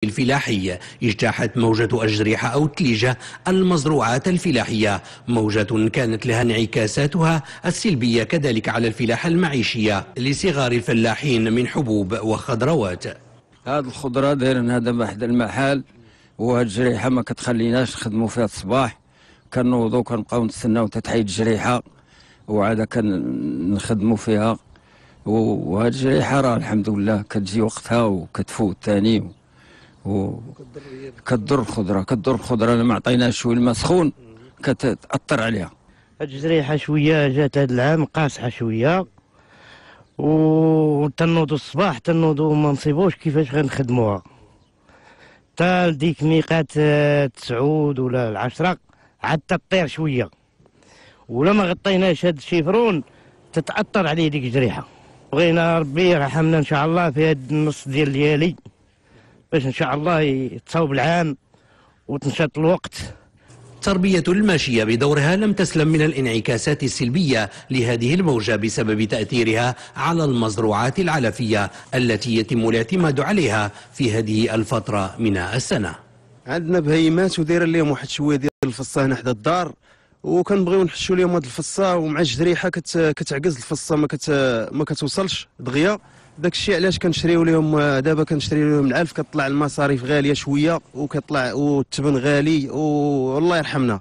الفلاحي. اجتاحت موجة الجريحة أو التليجة المزروعات الفلاحية، موجة كانت لها انعكاساتها السلبية كذلك على الفلاحة المعيشية لصغار الفلاحين من حبوب وخضروات. هذه الخضرة دايرين هذا واحد المحل، وهاد الجريحة ما كتخليناش نخدموا فيها الصباح، كنوضوا كنبقاو نتسناو تتحيد الجريحة وعاد كنخدموا فيها. وهاد الجريحة راه الحمد لله كتجي وقتها وكتفوت ثاني، وكتضر الخضرة، كتضر الخضرة لما عطيناش شوية الماء سخون كتأثر عليها. هاد الجريحة شوية جات هاد العام قاصحة شوية، وتنوضوا الصباح تنوضوا ما نصيبوش كيفاش غنخدموها، حتى لديك ميقات 9 ولا 10 عاد تطير شوية، ولا ما غطيناش هاد الشيفرون تتأثر عليه ديك الجريحة. بغينا ربي يرحمنا ان شاء الله في هاد النص ديال الليالي باش ان شاء الله يتصاوب العام وتنشط الوقت. تربية الماشية بدورها لم تسلم من الانعكاسات السلبية لهذه الموجة بسبب تأثيرها على المزروعات العلفية التي يتم الاعتماد عليها في هذه الفترة من السنة. عندنا بهيمات ودايره لهم واحد شوية ديال الفصه هنا حدا الدار، وكنبغيو نحشوا لهم هاد الفصه، ومع الجريحه كتعكز الفصه ما كتوصلش دغيا. داكشي علاش كنشريو لهم دابا، كنشريو لهم العلف، كطلع المصاريف غالية شوية وكطلع والتبن غالي، والله يرحمنا.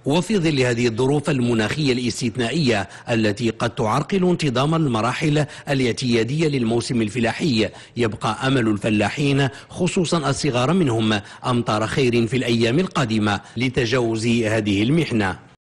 وفي ظل هذه الظروف المناخية الاستثنائية التي قد تعرقل انتظام المراحل الاعتيادية للموسم الفلاحي، يبقى أمل الفلاحين خصوصا الصغار منهم أمطار خير في الأيام القادمة لتجاوز هذه المحنة.